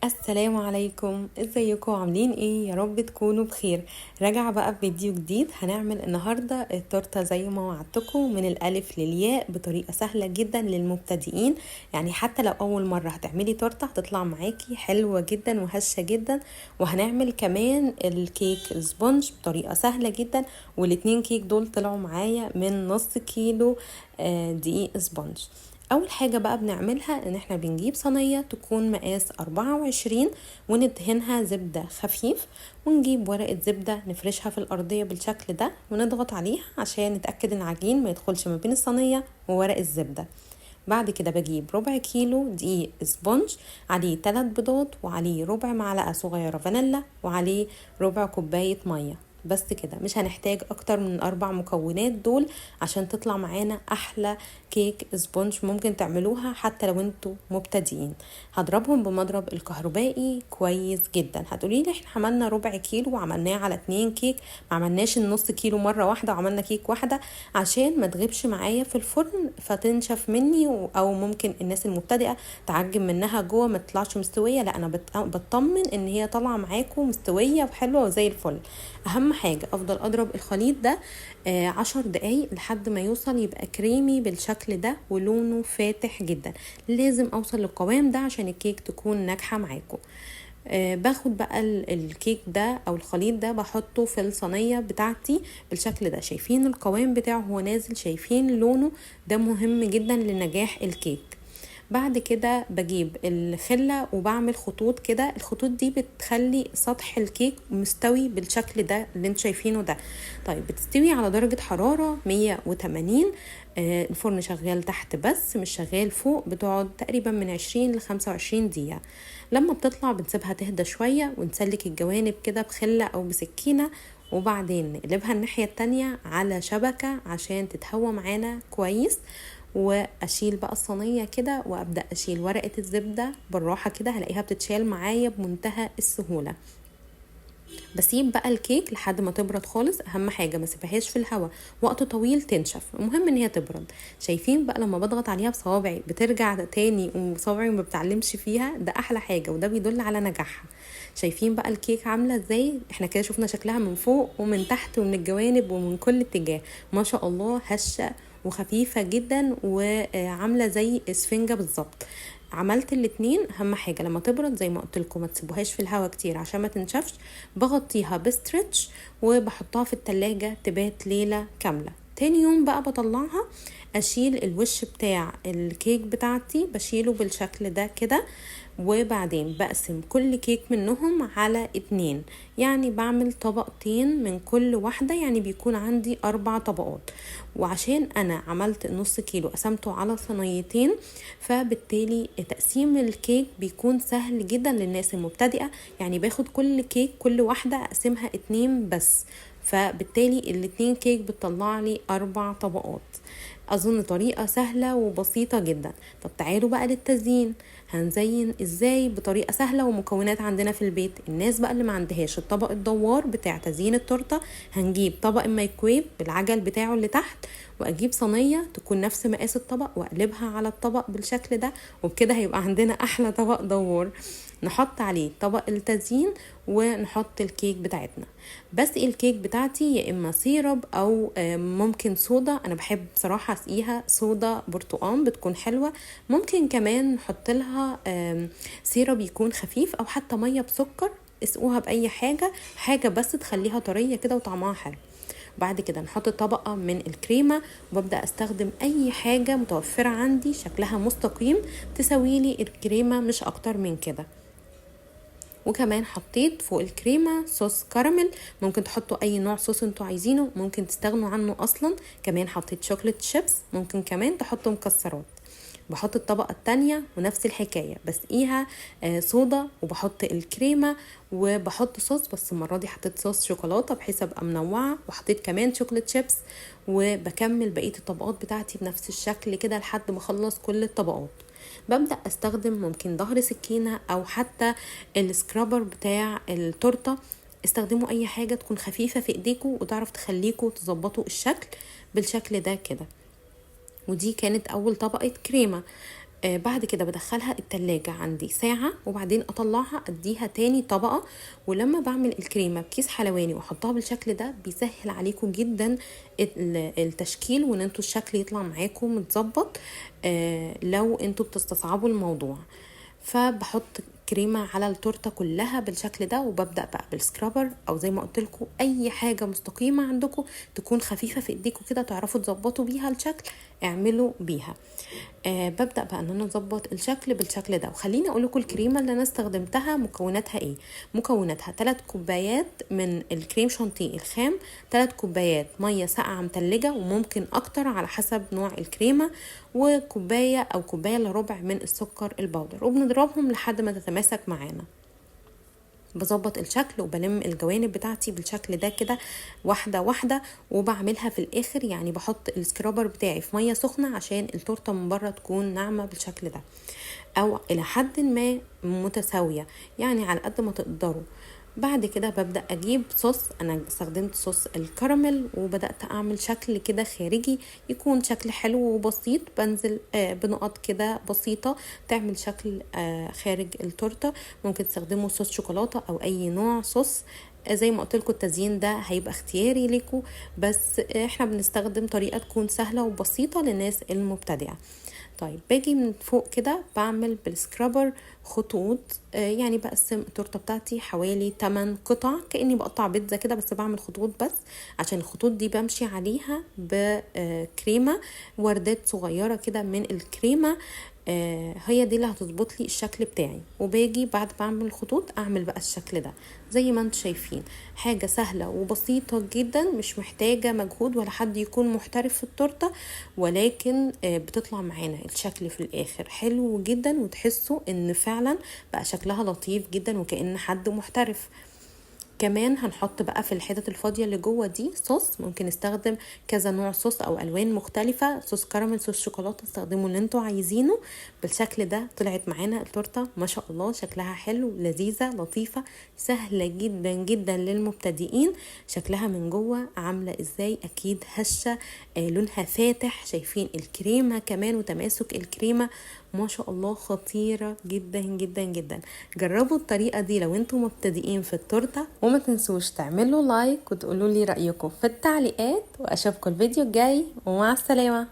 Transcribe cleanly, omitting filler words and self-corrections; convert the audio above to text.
السلام عليكم، ازيكم؟ عاملين ايه؟ يا رب تكونوا بخير. راجعه بقى بفيديو جديد. هنعمل النهارده التورتة زي ما وعدتكم من الالف للياء بطريقة سهلة جدا للمبتدئين، يعني حتى لو اول مرة هتعملي تورته هتطلع معاكي حلوة جدا وهشه جدا. وهنعمل كمان الكيك ال sponge بطريقة سهلة جدا، والاتنين كيك دول طلعوا معايا من نص كيلو دقيق sponge. اول حاجة بقى بنعملها ان احنا بنجيب صينية تكون مقاس 24 وندهنها زبدة خفيف، ونجيب ورقة زبدة نفرشها في الارضية بالشكل ده ونضغط عليها عشان نتأكد ان العجين ما يدخلش ما بين الصينية وورق الزبدة. بعد كده بجيب ربع كيلو دقيق sponge، عليه 3 بيضات وعليه ربع معلقة صغيرة فانيلا وعليه ربع كوباية مية. بس كده، مش هنحتاج اكتر من 4 مكونات دول عشان تطلع معانا احلى كيك sponge ممكن تعملوها حتى لو انتوا مبتدئين. هضربهم بمضرب الكهربائي كويس جدا. هتقولي لي احنا عملنا ربع كيلو وعملناه على 2 كيك، ما عملناش النص كيلو مرة واحدة وعملنا كيك واحدة عشان ما تغيبش معايا في الفرن فتنشف مني، او ممكن الناس المبتدئة تعجن منها جوه ما تطلعش مستوية. لا، انا بطمن ان هي طالعة معاكم مستوية وحلوة وزي الفل. اهم حاجة افضل اضرب الخليط ده 10 دقايق لحد ما يوصل يبقى كريمي بالشكل ده ولونه فاتح جدا. لازم اوصل للقوام ده عشان الكيك تكون ناجحة معاكم. باخد بقى الكيك ده او الخليط ده بحطه في الصينية بتاعتي بالشكل ده. شايفين القوام بتاعه هو نازل، شايفين لونه ده مهم جدا لنجاح الكيك. بعد كده بجيب الخلة وبعمل خطوط كده. الخطوط دي بتخلي سطح الكيك مستوي بالشكل ده اللي انتوا شايفينه ده. بتستوي على درجة حرارة 180، الفرن شغال تحت بس مش شغال فوق. بتقعد تقريبا من 20 ل 25 دقيقة. لما بتطلع بنسيبها تهدى شوية ونسلك الجوانب كده بخلة أو بسكينة، وبعدين نقلبها الناحية التانية على شبكة عشان تتهوى معانا كويس. واشيل بقى الصينية كده وابدا اشيل ورقة الزبدة بالراحة كده، هلاقيها بتتشال معايا بمنتهى السهولة. بسيب بقى الكيك لحد ما تبرد خالص. اهم حاجة ما سيبهاش في الهواء وقت طويل تنشف، المهم ان هي تبرد. شايفين بقى لما بضغط عليها بصوابعي بترجع تاني وصوابعي ما بتعلمش فيها، ده احلى حاجة وده بيدل على نجاحها. شايفين بقى الكيك عاملة ازاي؟ احنا كده شفنا شكلها من فوق ومن تحت ومن الجوانب ومن كل اتجاه. ما شاء الله هشة وخفيفة جدا وعاملة زي اسفنجة بالظبط. عملت الاتنين. اهم حاجة لما تبرد زي ما قلت لكم ما تسيبوهاش في الهواء كتير عشان ما تنشفش. بغطيها بستريتش وبحطها في التلاجة تبات ليلة كاملة. تاني يوم بقى بطلعها اشيل الوش بتاع الكيك بتاعتي، بشيله بالشكل ده كده، وبعدين بقسم كل كيك منهم على 2، يعني بعمل طبقتين من كل واحدة، يعني بيكون عندي 4 طبقات. وعشان انا عملت نص كيلو قسمته على صينيتين، فبالتالي تقسيم الكيك بيكون سهل جدا للناس المبتدئة. يعني باخد كل كيك كل واحدة اقسمها 2 بس، فبالتالي الاتنين كيك بتطلع لي 4 طبقات. اظن طريقة سهلة وبسيطة جدا. طب تعالوا بقى للتزيين. هنزين ازاي بطريقة سهلة ومكونات عندنا في البيت؟ الناس بقى اللي ما عندهاش الطبق الدوار بتاع تزيين التورتة، هنجيب طبق الميكرويف بالعجل بتاعه اللي تحت، واجيب صينية تكون نفس مقاس الطبق واقلبها على الطبق بالشكل ده، وبكده هيبقى عندنا احلى طبق دوار. نحط عليه طبق التزيين ونحط الكيك بتاعتنا. بس الكيك بتاعتي يا اما syrup او ممكن صودا. انا بحب بصراحة اسقيها صودا برتقان، بتكون حلوة. ممكن كمان نحط لها syrup يكون خفيف، او حتى مية بسكر. اسقوها باي حاجة، حاجة بس تخليها طرية كده وطعمها حلو. بعد كده نحط طبقة من الكريمة، وببدأ استخدم اي حاجة متوفرة عندي شكلها مستقيم تسويلي الكريمة، مش اكتر من كده. وكمان حطيت فوق الكريمة صوص كراميل، ممكن تحطوا اي نوع صوص انتوا عايزينه، ممكن تستغنوا عنه اصلا. كمان حطيت chocolate chips، ممكن كمان تحطوا مكسرات. بحط الطبقة التانية ونفس الحكاية، بسقيها صودا وبحط الكريمة وبحط صوص، بس المرة دي حطيت صوص شوكولاتة بحيث ابقى منوعة، وحطيت كمان chocolate chips. وبكمل بقية الطبقات بتاعتي بنفس الشكل كده لحد ما اخلص كل الطبقات. ببدأ استخدم ممكن ظهر سكينة او حتى ال scraper بتاع التورتة. استخدموا اي حاجة تكون خفيفة في ايديكم وتعرف تخليكم تظبطوا الشكل بالشكل ده كده. ودي كانت اول طبقة كريمة. بعد كده بدخلها التلاجة عندي ساعة، وبعدين اطلعها اديها تاني طبقة. ولما بعمل الكريمة بكيس حلواني واحطها بالشكل ده بيسهل عليكم جدا التشكيل، وان انتوا الشكل يطلع معاكم متظبط لو انتوا بتستصعبوا الموضوع. فبحط كريمة على التورتة كلها بالشكل ده، وببدأ بقى بال scraper او زي ما قلت لكم اي حاجة مستقيمة عندكم تكون خفيفة في ايديكم كده تعرفوا تظبطوا بيها الشكل اعملوا بيها. ببدأ بقى ان انا اظبط الشكل بالشكل ده. وخليني اقول لكم الكريمة اللي انا استخدمتها مكوناتها ايه. مكوناتها 3 كوبايات من الكريم شانتيه الخام، 3 كوبايات مية ساقعة متلجة وممكن اكتر على حسب نوع الكريمة، وكوباية او كوباية الا ربع من السكر البودر، وبنضربهم لحد ما تتماسك معانا. بظبط الشكل وبلم الجوانب بتاعتي بالشكل ده كده واحدة واحدة، وبعملها في الاخر يعني بحط ال scraper بتاعي في مية سخنة عشان التورتة من بره تكون ناعمة بالشكل ده او الى حد ما متساوية، يعني على قد ما تقدروا. بعد كده ببدأ اجيب صوص، انا استخدمت صوص الكراميل، وبدأت اعمل شكل كده خارجي يكون شكل حلو وبسيط. بنزل بنقط كده بسيطة تعمل شكل خارج التورتة. ممكن تستخدموا صوص شوكولاتة او اي نوع صوص، زي ما قلت لكم التزيين ده هيبقى اختياري لكم، بس احنا بنستخدم طريقة تكون سهلة وبسيطة للناس المبتدئة. طيب باجي من فوق كده بعمل بال scraper خطوط، يعني بقسم التورتة بتاعتي حوالي 8 قطع كاني بقطع بيتزا كده، بس بعمل خطوط بس عشان الخطوط دي بمشي عليها بكريمه، وردات صغيرة كده من الكريمة، هي دي اللي هتظبط لي الشكل بتاعي. وباجي بعد بعمل الخطوط اعمل بقى الشكل ده زي ما انتم شايفين. حاجة سهلة وبسيطة جدا، مش محتاجه مجهود ولا حد يكون محترف في التورتة، ولكن بتطلع معانا الشكل في الاخر حلو جدا، وتحسوا ان فعلا بقى شكلها لطيف جدا وكأن حد محترف. كمان هنحط بقى في الحتت الفاضية اللي جوه دي صوص، ممكن نستخدم كذا نوع صوص او الوان مختلفة، صوص كراميل، صوص شوكولاتة، استخدموا اللي انتوا عايزينه. بالشكل ده طلعت معانا التورتة ما شاء الله، شكلها حلو، لذيذة، لطيفة، سهلة جدا جدا للمبتدئين. شكلها من جوه عاملة ازاي؟ اكيد هشة، لونها فاتح، شايفين الكريمة كمان وتماسك الكريمة ما شاء الله خطيرة جدا جدا جدا. جربوا الطريقة دي لو انتوا مبتدئين في التورتة، وما تنسوش تعملوا لايك وتقولوا لي رأيكم في التعليقات، واشوفكم الفيديو الجاي، ومع السلامة.